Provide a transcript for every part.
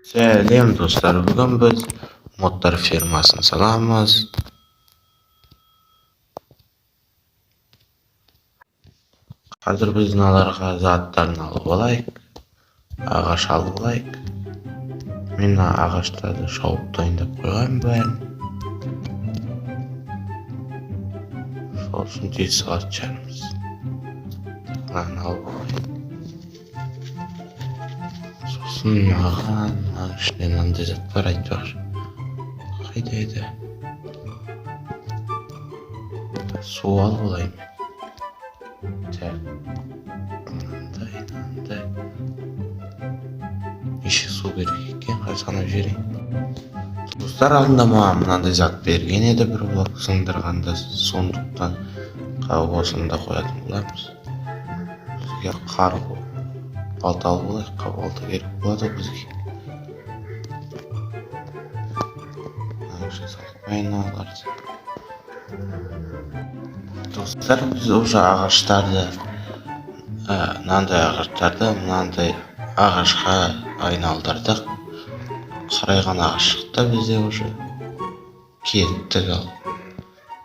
Сәлем, достар! Бүгін біз модтар фермасын саламыз. Қазір біз мыналарға заттарын алып алайық, ағаш алып алайық. Мен мына ағаштарды шауып дайындап қойғанмын бәрін, сол үшін тез салатын шығармыз. Мынаны алып алайын, сосын маған мынаның ішінде мынандай зат бар, айтпақшы, қайда еді? Су алып алайын мен. Так, мынандай, мынандай. Неше су керек екен, қазір санап жіберейін. Достар, алдында маған мынандай зат берген еді бір блок сындырғанда, сондықтан осыны да қоятын боламыз. Бізге қар балта алып алайық, балта керек болады ғой бізге. Салып қояйын мыналарды. Достар, біз уже ағаштарды, мынандай ағаштарды мынандай ағашқа айналдырдық. Қарайған ағаш шықты бізде уже. Кеттік. Ал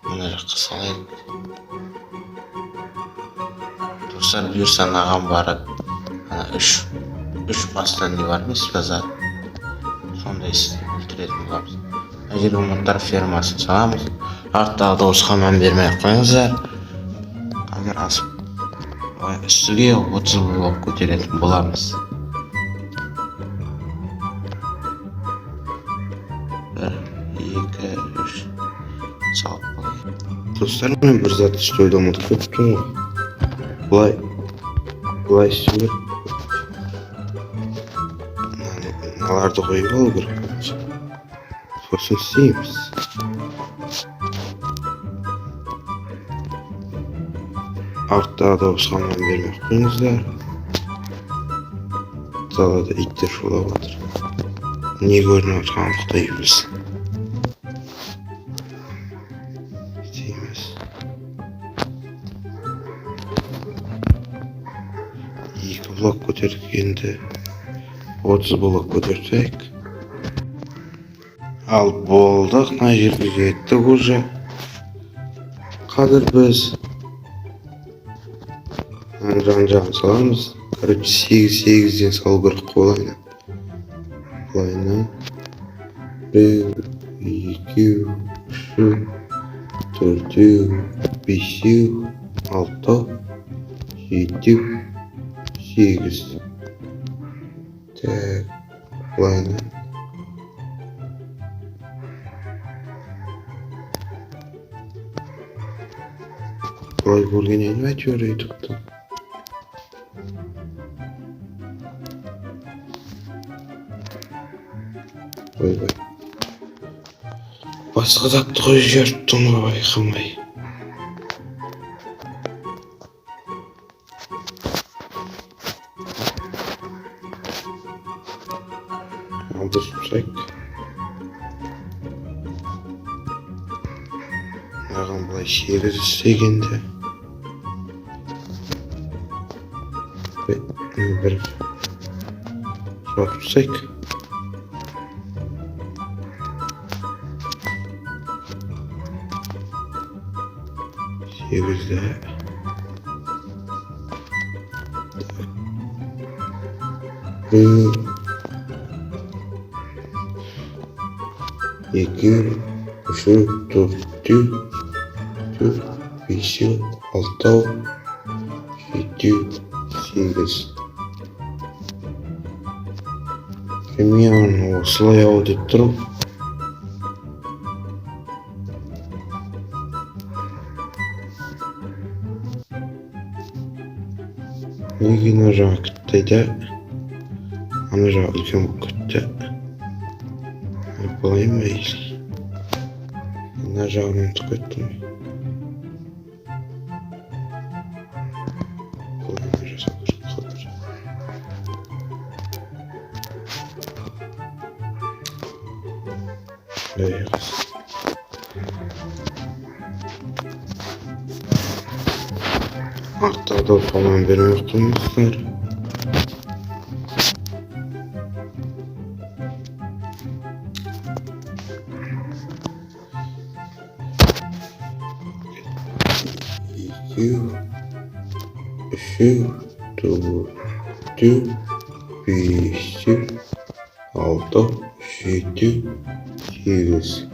мына жаққа салайық. Достар, бұйырса, мынаған барып, ана үш басты не бар емес па зат, сондай істеп өлтіретін боламыз. Мына жерге модтар фермасын саламыз. Арттағы дауысқа мән бермей ақ қойыңыздар. Қазір асып үстіге 30 блок көтеретін боламыз. Бір, екі, үш, салып алайын. Достар, мен бір зат істеуді ұмытып кеттім ғой. Былай, былай істеу керек. Мыналарды қойып алу керек. Сосын істейміз. Арттағы дауысқа мән бермей ақ қойыңыздар. Далада иттер шулап жатыр. Не көрініп жатқанын құдай білсін. Істейміз. Екі блок көтердік, енді 30 блок көтерсек. Ал болдық, мына жерге жеттік уже. Қазір біз жан жағын саламыз. Короче, сегіз сегізден салу керек қой былайынан. Былайынан. Біреу, екеу, үшеу, төртеу, бесеу, алтау, жетеу, сегіз. Так, былайынан. Былай көрген едім әйтеуір ютубтан. Ойбай. Басқа затты қойып жіберіптім ғой байқамай. Алдырып тастайық. Мынаған былай сегіз істегенде бір жауып тастайық. Сегізді. Біреу, екеу, үшеу, төртеу, төрт, бесеу, алтау, жетеу, сегіз. Примерно осылай ау деп тұрмын. Неге мына жағы кітті да, ана жағы үлкен болып кетті? Былай ма или мына жағын ұмытып кеттім. Былай жасау керек қой бір. Ей, қыз. Арттағы дауысқа мән бермей ақ қойыңыздар. Екеу, үшеу, төртеу, бесеу, алтау, жетеу, сегіз.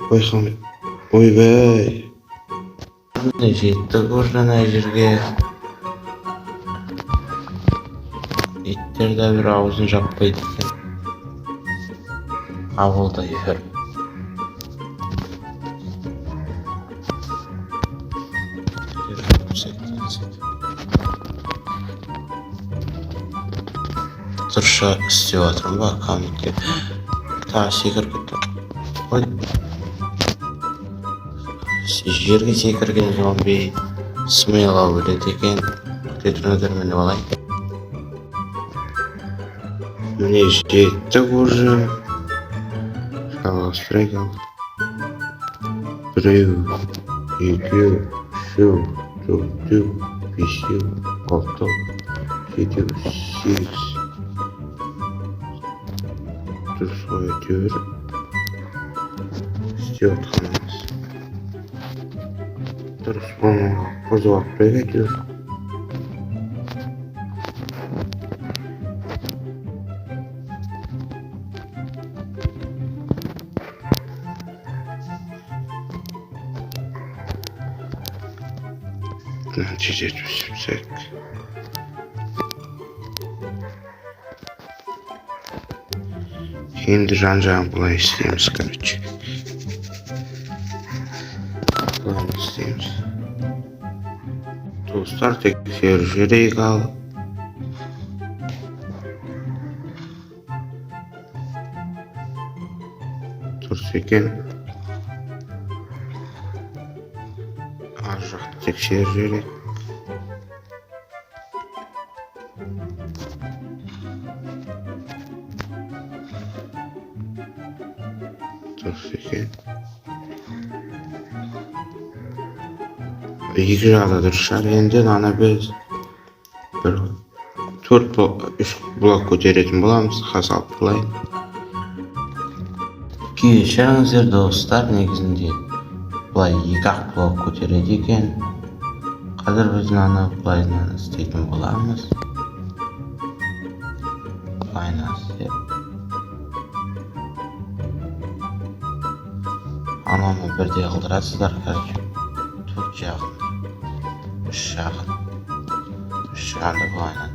Байқамай, ойбай. Міне, жеттік уже ана жерге. Иттер де бір аузын жаппайды екен ауылдай жүріп. Дұрыс істеп жатырмын ба? Каменге тағы секіріп кеттім. Ой, жерге секірген зомби смело өледі екен. Күте тұрыңыздар, мініп алайын. Міне, жеттік уже. Жалғастырайық. Ал, біреу, екеу, үшеу, төртеу, бесеу, алтау, жетеу, сегіз. Дұрыс қой әйтеуір істеп жатқанымыз. Дұрыс болмай бұзып алып тұрайық әйтеуір. Мынаны тездетіп істеп. Енді жан жағын былай істейміз, короче, былай істейміз, достар. Тексеріп жіберейік. Ал, дұрыс екен. Ар жақты тексеріп жіберейік. Дұрыс екен. Екі жағы да дұрыс шығар. Енді мынаны біз бір төрт, үш блок көтеретін боламыз. Қазір алып қылайын. Кешіріңіздер, достар, негізінде былай екі ақ блок көтереді екен. Қазір біз мынаны былайынан істейтін боламыз. Былайынан істеп, ананы бірдей қылдырасыздар, короче, төрт жағын, үш жағын, үш жағын да былайынан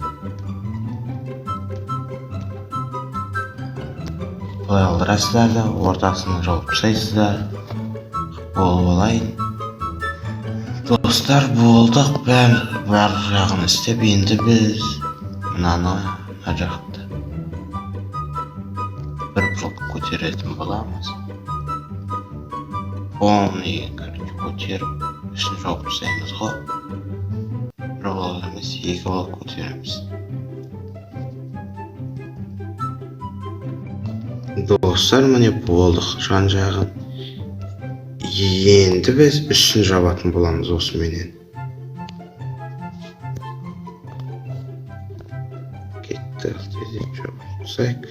былай қылдырасыздар да, ортасын жауып тастайсыздар. Болып алайын, достар. Болдық, барлық жағын істеп. Енді біз мынаны, мына жақты бір блок көтеретін боламыз. Полный, короче, көтеріп, ішін жауып тастаймыз ғой. Бір блок емес, екі блок көтереміз. Достар, міне, болдық жан жағын. Енді біз үстін жабатын боламыз осыменен. Кетті, тездетіп жауып тастайық.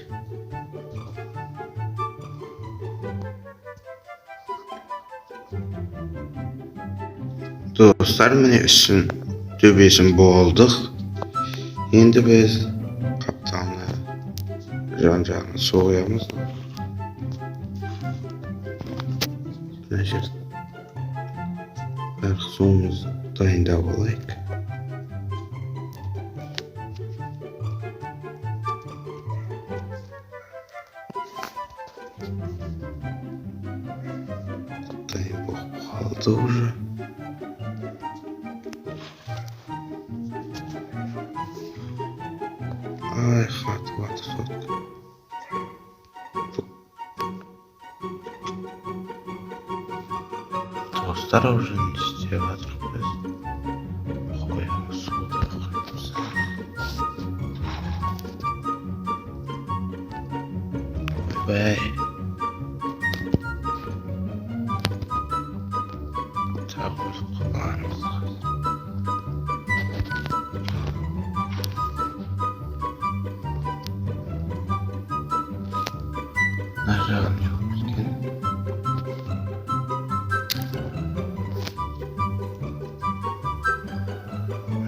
Достар, міне, үстін, төбесін болдық. Енді біз қапталына, жан жағына су құямыз. Мына жер барлық суымызды дайындап алайық. Дайын болып қалды уже. Ай, қатып жатыр сотка. Достар, уже не істеп жатырмыз біз? Қоямыз, суды құямыз. Ойбай, тағы өліп қалармыз.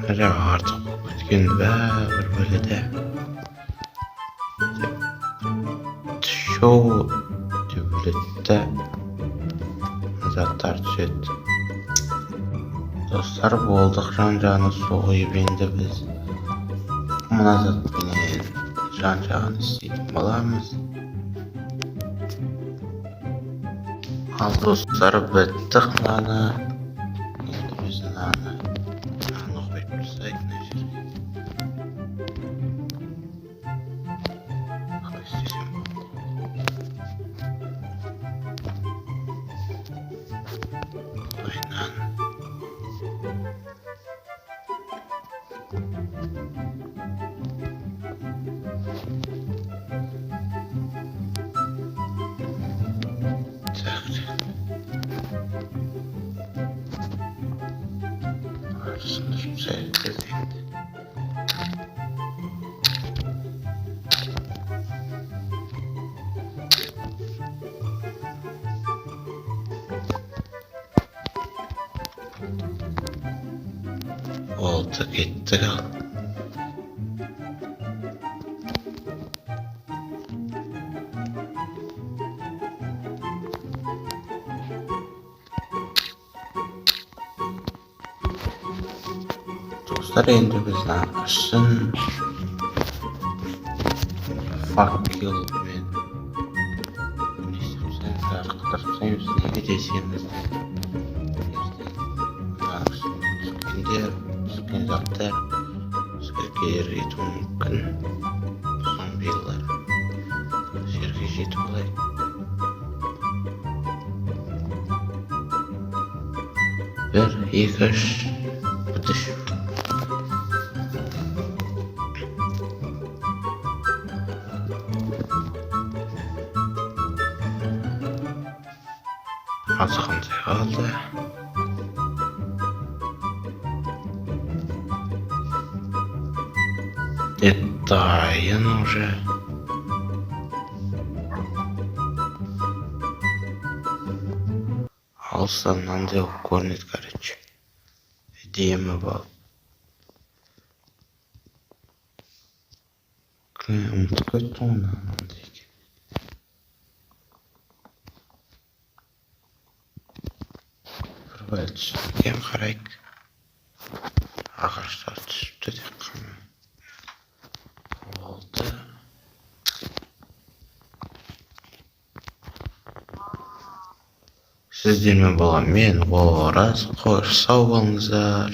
Мына жағы артық болып кеткен бәрі бөледі шоу деп бөледі да, заттар түседі. Достар, болдық, жан жағына су құйып. Енді біз мына затпенен жан жағын істейтін боламыз. Ал, достар, біттік мынаны. Енді біз мынаны қойып тастайық мына жерге. Қалай істесем болады? Былайынан. Так, так. Сындырып тастайық біз енді. Болды, кеттік. Ал, достар, енді біз мына үстін факелмен не істеп тастаймыз, жарықтырып тастаймыз. Неге десеңіз, ертең мына үстіне түскенде түскен заттар бізге кедергі етуі мүмкін, зомбилар. Жерге жетіп алайық. Бір, екі, үш, бітіш. Азғантай қалды. Дайын уже. Алыстан мынандай болып көрінеді, короче, әдемі болып. Ұмытып кеттім ғой мынандай екен. Бір бәле түсті екен, қарайық. Ағаштар түсіпті тек қана. Болды. Сіздермен болған мен, Ораз. Қош, сау болыңыздар.